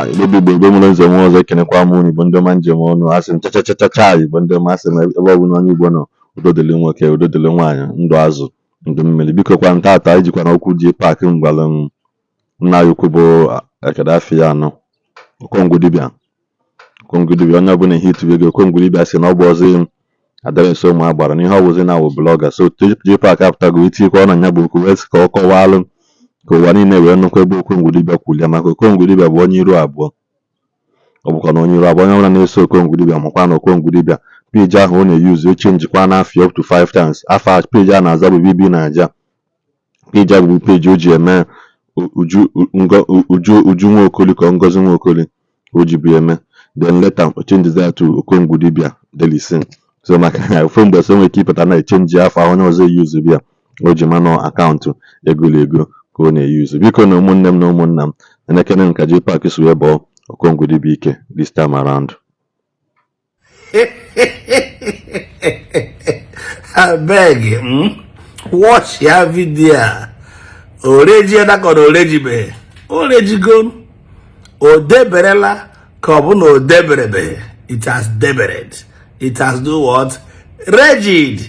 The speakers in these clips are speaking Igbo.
Igbo bụ Igbo, Igbo mụrụ nze nwe ọzọ, ekenekwa m unu. Igbo ndị ọma, njem ọnụ, asị m chachachacha. Igbo ndị ọma, asị m ebe ọ bụla onye Igbo nọ, udo dịrị nwoke, udo dịrị nwaanyị, ndụ azụ, ndụ mmiri. Biko kwa tata ijikwa na okwu JPAC m gwara m nna ya ukwu bụ Ekedafi ya anọ Okongwu dibịa. Okongwu dibịa, onye ọbụla ihe itube ego Okongwu dibịa sị na ọ bụ ọzọ address ụmụ agbara na ihe ọ bụzi na wụ blogger. So JPAC apụtago itikwa ọ na ya bụ okwu wee sị ka ọ kọwalụ ka ụwa niile wee nụkwa ebe Okongwu dibịa kwuru ya, maka Okongwu dibịa bụ onye iru abụọ. Ọ bụkwa na onye iru abụọ, onye ọbụla na-eso Okongwu dibịa makwa na Okongwu dibịa peji ahụ ọ na-eyuzu echenjikwa n'afọ up to 5 times. Afa peji a na-aza bụ BB Naija. Peji a bụ peji o ji eme Uju Uju Uju Nwaokoli ka Ngozi Nwaokoli ka o ji bụ eme, then later o change that to Okongwu dibịa Delisin. So maka ofe mgbe so nwere ike ịpụta na echenji afọ ahụ onye ọzọ eyuzu bịa o ji manụ akaụntụ egolo ego ka ọ na-eyuzu. Biko na ụmụnne m na ụmụnna m, na-ekene m ka JPAC si wee bọọ Okongwu dibịa ike this time around. Abeg, watch ya video a. Orejiela ka ọ na orejibeghị? Orejigo. O deberela ka ọ bụ na o deberebeghị? It has debered. It has do what? Regid.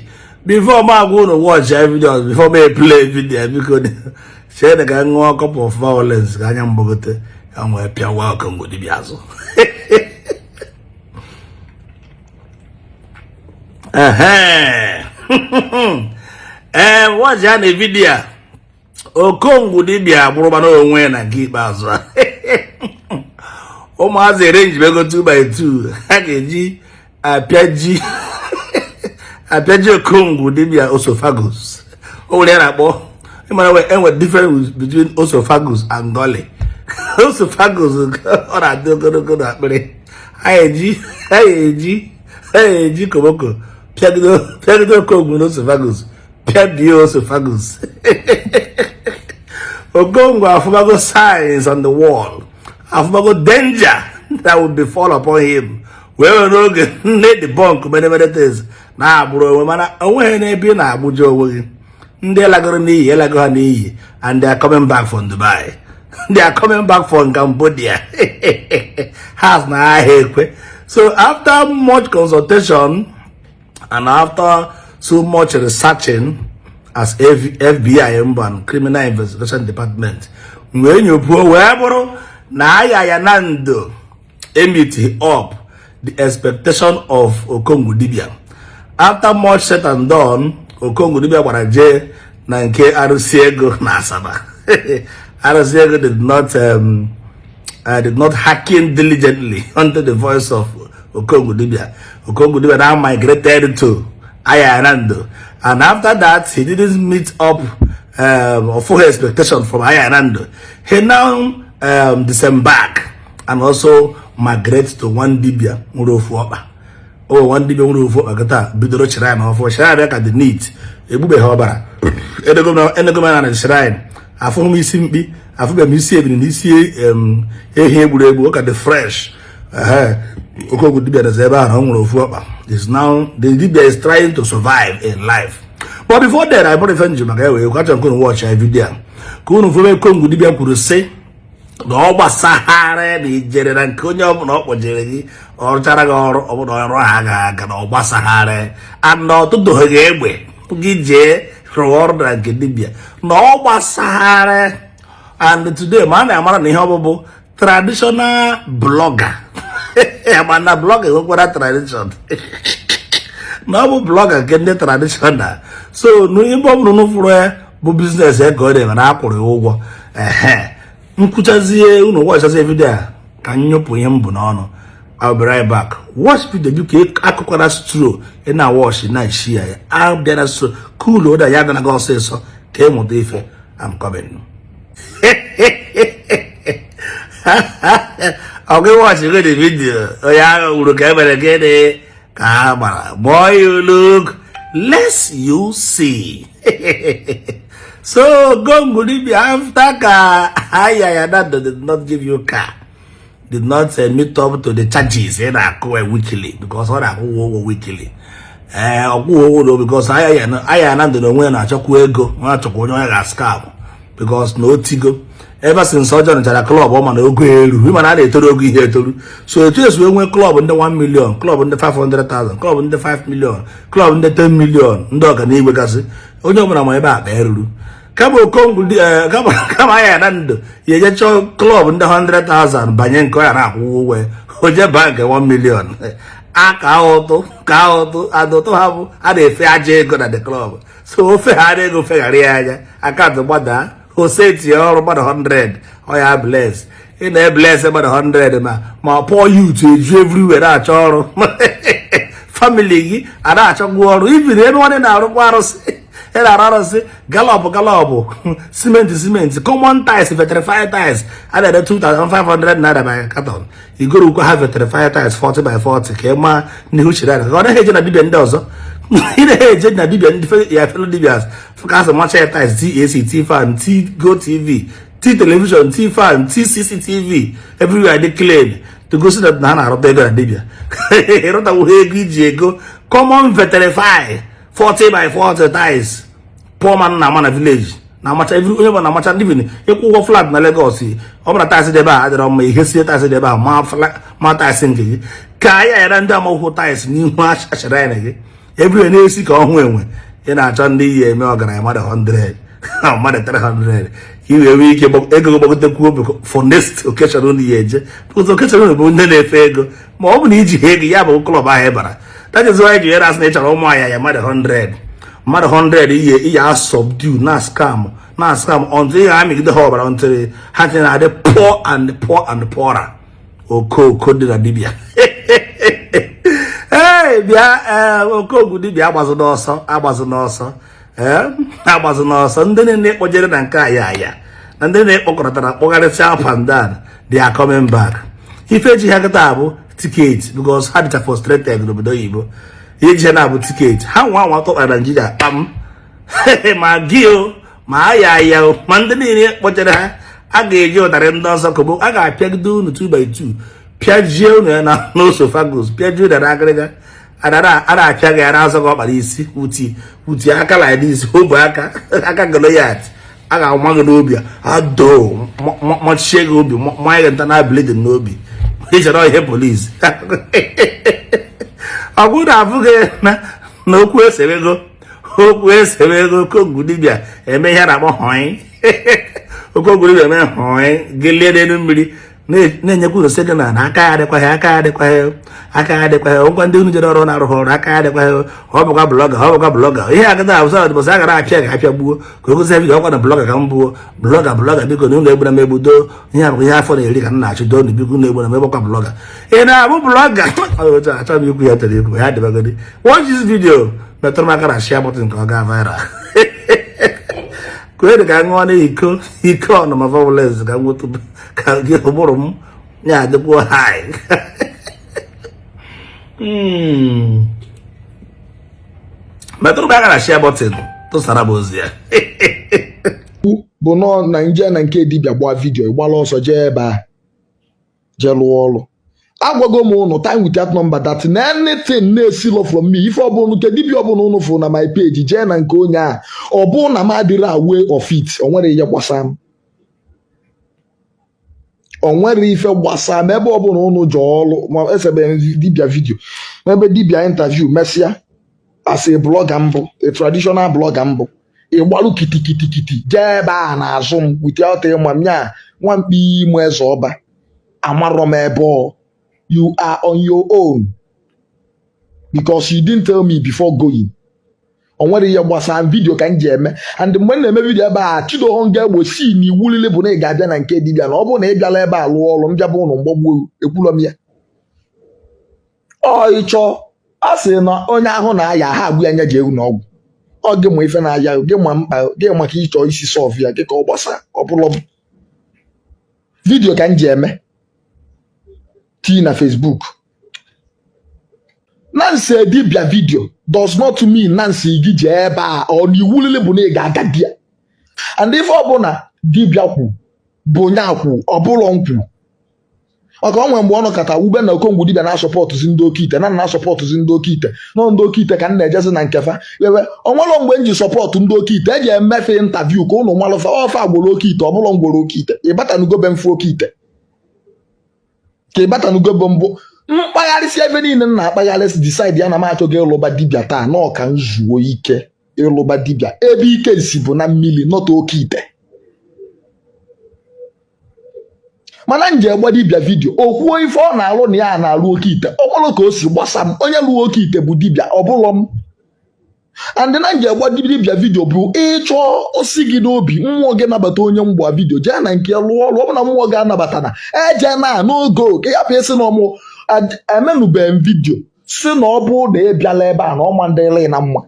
Before ma agwa unu watch ya video, before ma play video, biko chere ka m ṅụọ cup of violence ka anya mgbagote ka m wee pịawa Okongwu dibịa azụ. Ee, watch ya na video a. Okongwu dibịa agbụrụgba onwe na nke ikpeazụ a. Ụmụazị erenjibego 2 by 2 ha ga-eji apịaji apịaji Okongwu dibịa esophagus. O nwere ya na-akpọ ịmara enwe difference between esophagus and gully. Esophagus ọ na-adị ogologo na akpịrị. Ha eji koboko pịagide pịagide Okongwu na esophagus, pịabie esophagus. Okongwu afụbago signs on the wall, afụbago danger that will befall upon him, wee were oge na-debunk many many things na-agbụrụ onwe, mana onweghị n'ebe ị na-agbụje onwe gị. Ndị lagoro n'iyi elago ha n'iyi, and they are coming back from Dubai, they are coming back from Cambodia. Ha na ahịa ekwe. So after much consultation and after so much researching as FBI mba and Criminal Investigation Department wee nyopuo wee bụrụ na Ayaya na ndo meet up the expectation of Okongwu dibia. After much said and done, Okongwu dibia gbara jee na nke arụsị ego na Asaba. Arụsị ego did not hearken diligently unto the voice of Okongwu dibia. Okongwu dibia now migrated to Ayanando, and after that he didn't meet up full expectation from Ayanando. He now disembark and also migrate to one dibia nwere ofu ọkpa. O one dibia nwere ofu ọkpa kịta bidoro shrine ọfụ. Shrine ya ka dị neat, egbubeghị ọbara. Enego m na shrine, afụghị m isi mkpi, afụbeghị m isi ebini na isi ehi egburu egbu. Ọ ka dị fresh. Okongwu dibia dozi ebe ahụ, o nwere ofu ọkpa. Is now the dibia is trying to survive in life. But before then, I bụrụ ife nji maka ya wee kwachọ nke unu watch ya video a ka unu fụbe. Okongwu dibia kwuru sị na ọ gbasagharị na ijere na nke onye ọbụla ọ kpọjere gị, ọ rụchara gị ọrụ ọbụla ọrụ ahụ agaghị aga, na ọ gbasagharị and na ọtụtụ gị egbe gị jee rụọ ọrụ na nke dibia, na ọ gbasagharị. And today ma a na-amara na ihe ọbụbụ traditional blogger, mana blogger nwekwara tradition, na ọ bụ blogger nke ndị traditional. So n'ebe ọ bụrụ n'ụfụrụ ya bụ business ya ka ọ na-eme na akwụrụ ya ụgwọ. Ehe, nkwuchazie unu watchazie video a ka m nyụpụ ihe m bụ n'ọnụ. I'll be right back. Watch video biko, akụkwara stro ị na watch na eshi ya abịara so cool ụda ya ganaga ọsịsọ ka ịmụta ife. I'm coming. Ọ gị watch go the video onye agha wuru ka emere gịnị ka ha gbara. More you look, less you see. So Okongwu dibia, after ka Ayaya did not give you car, did not meet up to the charges ị na-akụ weekly, because ọ na-akwụ ụgwọ weekly. Ee, ọkwụ ụgwọ because Ayaya na ndụ na onwe ya na-achọkwa ego, ọ na-achọkwa onye onye ga-scam. Because na otigo ever since ọ joinchara club, ọ ma na ogo eru, ịma na a na-etoru ogo ihe etoru. So etu esi wee nwee club ndị 1 million, club ndị 500,000, club ndị 5 million, club ndị 10 million, ndị ọganigwe gasị, onye ọbụla ma ebe akpa eruru. Kama Okongwu, kama anya na ndụ ya eje chọọ club ndị 100,000 banye nke ọ ya na-akwụ ụgwọ ya, o je baa nke 1 million. Aka ụtụ ka ụtụ adụtụ ha bụ a na-efe aja ego na the club. So o feghara ego, feghara ya anya, account gbadaa, ose tinye ọrụ mmadụ 100, ọ ya bless. Ị na-ebless mmadụ 100, ma poor youth eju everywhere na-achọ ọrụ, family gị a na-achọkwa ọrụ. Ibiri ebe nwanne na-arụkwa arụsị, ị na-arụ arụsị galọbụ galọbụ, simenti simenti, common tiles, vitrified tiles a na-ere 2500 naira by carton, igorukwa ha vitrified tiles 40 by 40 ka ị maa n'ihu chiri ka ọ naghị eje na dibịa ndị ọzọ. Ị naghị eje na dibịa ndị ya fellow dibias ka asị macha ya tiles, T AC, T fan, T Go TV, T television, T fan, T CCTV, everywhere dị clean to gosi that na ha na-arụta ego na dibịa. Ịrụtawughị ego iji ego common vitrify 40 by 40 tiles. Poor man na-ama na village na-amacha every onye bụ na-amacha living ịkwụ ụgwọ flat na Lagos. Ọ bụrụ tiles dị ebe a adịrọ mma, ihe sie tiles dị ebe a, ma tiles nke gị ka anyị ayara ndị amahụhụ tiles n'ihu achara ya gị everywhere na-esi ka ọhụ enwe. Ị na-achọ ndị iyi eme ọgaranya mmadụ 100, mmadụ 300, ka ị wee nwee ike ego gbagotekwuo for next occasion unu ya eje, because occasion unu bụ ndị na-efe ego. Ma ọ bụ na iji ha ego ya bụ club ahụ ị bara. That is why ji asị na ị chọrọ ụmụ aya ya mmadụ 100, mmadụ 100 ihe iyi asubdue na scam na scam until ị ga-amịgide ha ọbara, until ha tinye na-adị poor and poor and poorer. Okooko dị na dibịa. Ee, bịa, ee, Okongwu dibịa, agbazụ n'ọsọ, agbazụ n'ọsọ, ee, agbazụ n'ọsọ. Ndị niile kpọjere na nke aya aya na ndị na-ekpọkọtara kpọgharịsịa up and down, they are coming back. Ife eji ha kịta bụ ticket, because ha dịcha frustrated n'obodo oyibo. Ihe eji ha na-abụ ticket. Ha nwa nwa tọkpara Naijiria kpam, ma gị o, ma aya aya o, ma ndị niile kpọchere ha, a ga-eji ụtarị ndị ọzọ kobo, a ga-apịagide unu 2 by 2, pịajie unu ya na n'oesophagus, pịajie unu na akịrịka a na-apịa gị ya na-azọ gị ọkpara isi wuti wuti aka like this, obu aka aka Goliath, a ga-ama gị n'obi, ado machie gị obi, manye gị nta na bleeding n'obi. Ị ihe polisi ọ bụrụ na abụghị na okwu esewego, okwu esewego. Okongwu dibịa eme ihe a na-akpọ họị. Okongwu dibịa eme họị gelie n'elu mmiri na-enyekwa unu sị gị na aka ya adịkwaghị, aka ya adịkwaghị, aka ya adịkwaghị. Ngwa, ndị unu jere ọrụ na-arụghị ọrụ, aka ya adịkwaghị. Ọ bụkwa blogger, ọ bụkwa blogger. Ihe agada abụzọ bụsị a gara apịa ga-apịa gbuo ka o gosi video. Ọkwa na blogger ka m buo blogger, blogger, biko na unu egbura m egbudo. Ihe abụkwa ihe afọ na-eri ka m na-achụ doo nu, biko unu egbura m. Egbekwa blogger, ị na-abụ blogger. Achọrọ m ikwu ya tere ikwu ya dịbagodi. Watch this video, metụrụ m aka na share button ka ọ gaa viral. Kwere ka ṅụọ na iko iko ọnụma violence ka m nwetụ ka gị ụbụrụ m ya adịkwuo high. Metụrụ m aka na share button, tụsara m ozi ya. Bụ nọọ na nje na nke dibịa gbaa video, ịgbala ọsọ jee ebe a jee lụọ ọrụ. Agwago m ụnụ time without number that na anything na-esilo from me, ife ọbụla nke dibịa ọbụla ụnụ fụrụ na my page jee na nke onye a, ọ bụ na m adịrị aware of it. O nwere ihe gbasara m, o nwere ife gbasara m. Ebe ọbụla ụnụ jee ọrụ, ma esebe dibịa video, ebe dibịa interview, mesịa as a blogger mbụ, a traditional blogger mbụ, ịgbalụ kitikitikiti jee ebe a na-azụ m without ịma m nya nwamkpi ime eze ọba amarọ m ebe ọ. You are on your own because you didn't tell me before going. O nwere ihe gbasara video ka m ji eme, and mgbe m na-eme video ebe a, chidoho nga egbo si na iwulile bụ na ị ga-abịa na nke dibịa, na ọ bụrụ na ị bịala ebe a lụọ ọrụ, m bịaba ụnụ mgbagbuo. Ekwulọ m ya. Ọ ịchọ a sị na onye ahụ na-aya ha agbụ ya anya ji ewu na ọgwụ. Ọ gị ma ife na-aya gị, ma mkpa gị, maka ịchọ isi solve ya gị ka ọ gbasa. Ọ bụlọ m video ka m ji eme tii na Facebook. Nancy dibịa video does not mean Nancy gị jee ebe a. Ọ na iwulile bụ na ị ga-aga di ya, and ife ọbụla dibịa kwu bụ onye akwu, ọbụlọ nkwu. Maka o nwere mgbe ọ nọkọta wube na Okongwu dibịa na-asupportụzi ndị oke ite, na na-asupportụzi ndị oke ite, nọ ndị oke ite ka m na-ejezi na nkefa wewe. Onwere mgbe m ji support ndị oke ite eji emefe interview ka ụnụ malụfa ọfa agworo oke ite. Ọbụlọ ngworo oke ite, ịbatanugo be mfu oke ite ka ịbatanugo be mbụ mkpagharịsị ebe niile m na-akpagharị, decide ya na m achọghị ịlụba dibịa taa, na ọka nzuo ike ịlụba dibịa. Ebe ike si bụ na mmiri, nọta oke ite. Mana m ji egba dibịa video, o kwuo ife ọ na-alụ, na ya na-alụ oke ite. Ọ bụrụ ka o si gbasa m, onye lụọ oke ite bụ dibịa, ọ bụlọ m. And na nji egba dibịa video bụ ịchọ osi gị n'obi, mmụọ gị nabata onye mgba video, jee na nke lụọ ọrụ. Ọ bụ na mmụọ gị anabata na eje na n'oge ka ya pụ isi na ọmụ emenụbeghị m video si na ọ bụ na ị bịala ebe a na ọma ndịrị na mma.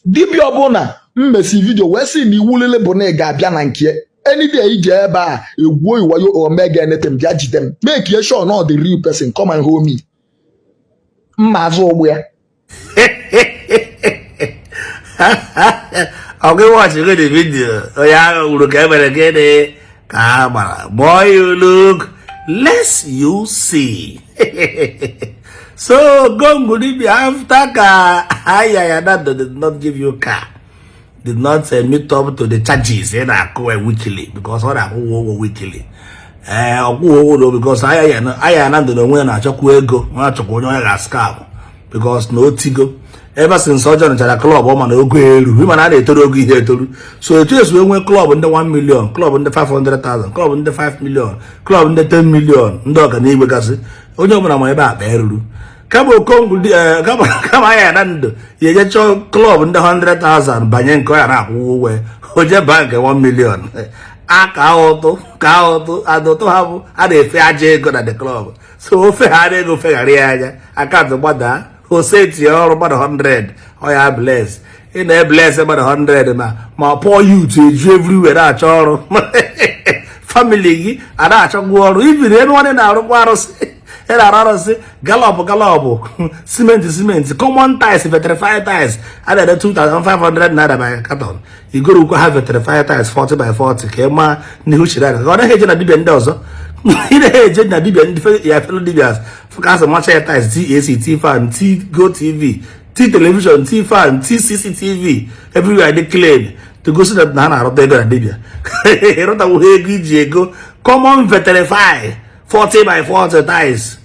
Dibịa ọbụla mmesi video wee sị na iwu lele bụ na ị ga-abịa na nke any day, ije ebe a egwuo iwayo or mee anything, bịa jide m, make sure na ọ the real person come and hold me, mma azụ ụgbụ ya. Ọ gị watch go the video, onye ahụ wuru ka e mere gịnị ka a gbara. More you look, less you see. So Okongwu dibia, after ka Ayaya that did not give you car, did not meet up to the charges ị na-akụ weekly, because ọ na-akwụ ụgwọ weekly, ee, ọkwụ ụgwọ, because Ayaya na ndụ na onwe ya na-achọkwa ego, ọ na-achọkwa onye ga-scam, because na otigo ever since ọ joinchara club, ọ ma na ogo eru, ịma na a na-etoru ogo ihe etoru. So etu esi wee nwee club ndị 1 million, club ndị 500,000, club ndị 5 million, club ndị 10 million, ndị ọganigwe gasị, onye ọbụla ma ebe akpa eruru. Kama Okongwu kama anya na ndụ ya eje chọọ club ndị 100,000 banye nke ọ ya na-akwụ ụgwọ ya, o je baa nke 1 million, aka ụtụ ka ụtụ adụtụ ha bụ a na-efe aja ego na the club. So ofe ha ego feghara ya anya, account gbadaa, ose tinye ọrụ mmadụ 100, ọ ya bless, ị na-ebless mmadụ 100, ma poor youth eju everywhere na-achọ ọrụ, family gị a na-achọgbu ọrụ ibiri ebe nwanne na-arụkwa arụsị, ị na-arụ arụsị galọpụ galọpụ, simenti simenti, common tiles, vitrified tiles a na-ere 2500 naira by carton, igorukwa ha vitrified tiles 40 by 40 ka ị maa n'ihu chiri aka ka ọ naghị eje na dibịa ndị ọzọ. Ị naghị eje na dibịa ndị ya fellow dibias fụkasị macha ya tiles, T AC, T fan, T Go TV, T television, T fan, T CCTV, everywhere dị clean to gosi na ha na-arụta ego na dibịa. Ịrụtawughị ego iji ego common vitrify 40 by 40 tiles.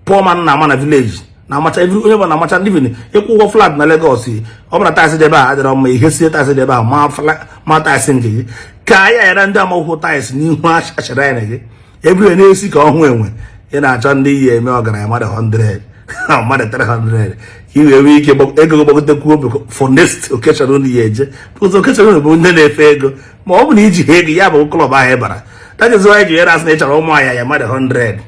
Poor man na-ama na village na-amacha every onye bụ na-amacha living ịkwụ ụgwọ flat na Lagos. Ọ bụrụ tiles dị ebe a adịrọ mma, ihe sie tiles dị ebe a, ma tiles nke gị ka ya yara ndị amahụhụ tiles n'ihu achara ya gị everywhere na-esi ka ọhụ enwe. Ị na-achọ ndị iyi eme ọgaranya mmadụ 100, mmadụ 300, ka ị wee nwee ike ego gbagotekwuo for next occasion unu ya eje, because occasion unu bụ ndị na-efe ego. Ma ọ bụ na iji ha ego ya bụ club ahụ ị bara. That is why ji asị na ị chọrọ ụmụ aya ya mmadụ 100,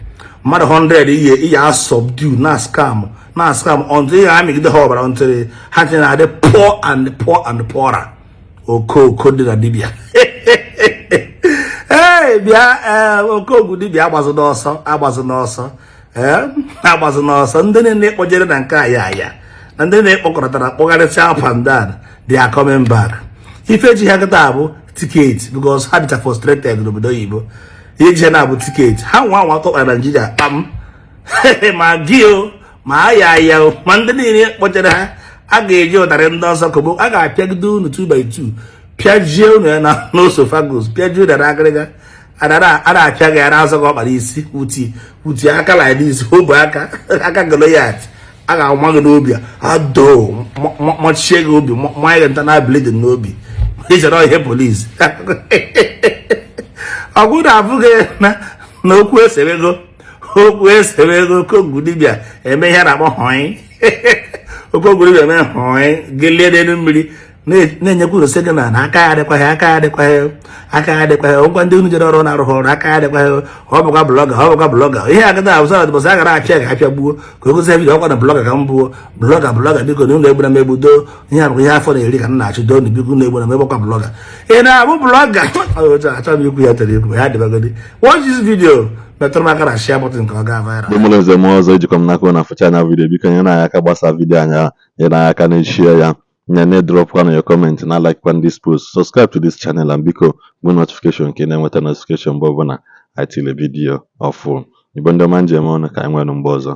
mmadụ 100 ihe iyi asubdue na scam na scam until ị ga-amịgide ha ọbara, until ha tinye na-adị poor and poor and poorer. Okooko dị na dibịa, ee, bịa, ee, Okongwu dibịa, agbazụ n'ọsọ, agbazụ n'ọsọ, ee, agbazụ n'ọsọ. Ndị niile kpọjere na nke aya aya na ndị na-ekpọkọtara kpọgharịsịa up and down, they are coming back. Ife ji ha kịta bụ ticket, because ha dịcha frustrated n'obodo oyibo. Ihe ji ha na-abụ ticket. Ha nwa nwa tọkpara Naijiria kpam, ma gị o, ma aya aya o, ma ndị niile kpọchere ha, a ga-eji ụtarị ndị ọzọ kogbo, a ga-apịagide unu 2 by 2, pịajie unu ya na n'oesophagus, pịajie unu na agịrịga a na-apịa gị ara azọ gị ọkpara isi wuti wuti aka like this, obu aka aka Goliath, a ga-ama gị n'obi, ado machie gị obi, manye gị nta bleeding n'obi. Ichere ihe polisi ọgwụ na-abụ gị na okwu esewego, okwu esewego. Okongwu dibịa eme ihe a na-akpọ họị. Okongwu dibịa eme họị, gelie n'elu mmiri na-enyekwa nsị gị na aka ya adịkwaghị, aka ya adịkwaghị, aka ya adịkwaghị. Ngwa, ndị unu jere ọrụ na-arụghị ọrụ, aka ya adịkwaghị. Ọ bụkwa blogger, ọ bụkwa blogger. Ihe agada abụzọ bụsị a gara apịa ga-apịa gbuo ka o gosi video. Ọkwa na blogger ka m bụo blogger, blogger, biko na unu egbura m egbudo. Ihe abụkwa ihe afọ na-eri ka m na-achụ doo nu, biko unu egbura m, egbekwa blogger. Ị na-abụ blogger, achọrọ m ikwu ya chọrọ ikwu ya dịbagodi. Watch this video, metụrụ m aka na share button ka ọ gaa viral. Ndị mụrụ nze mụọ ọzọ, ejikwa m n'aka na afụcha anya video. Biko nyere anyị aka gbasa video anyị, nyere anyị aka na share ya, nye na drop kwa na your comment, na like kwa this post, subscribe to this channel, and biko bụ notification ka ị na-enweta notification mgbe ọbụla. Anyị tiri video ọfụ. Igbo ndị ọma njem ọnụ, ka anyị nwere mgbe ọzọ.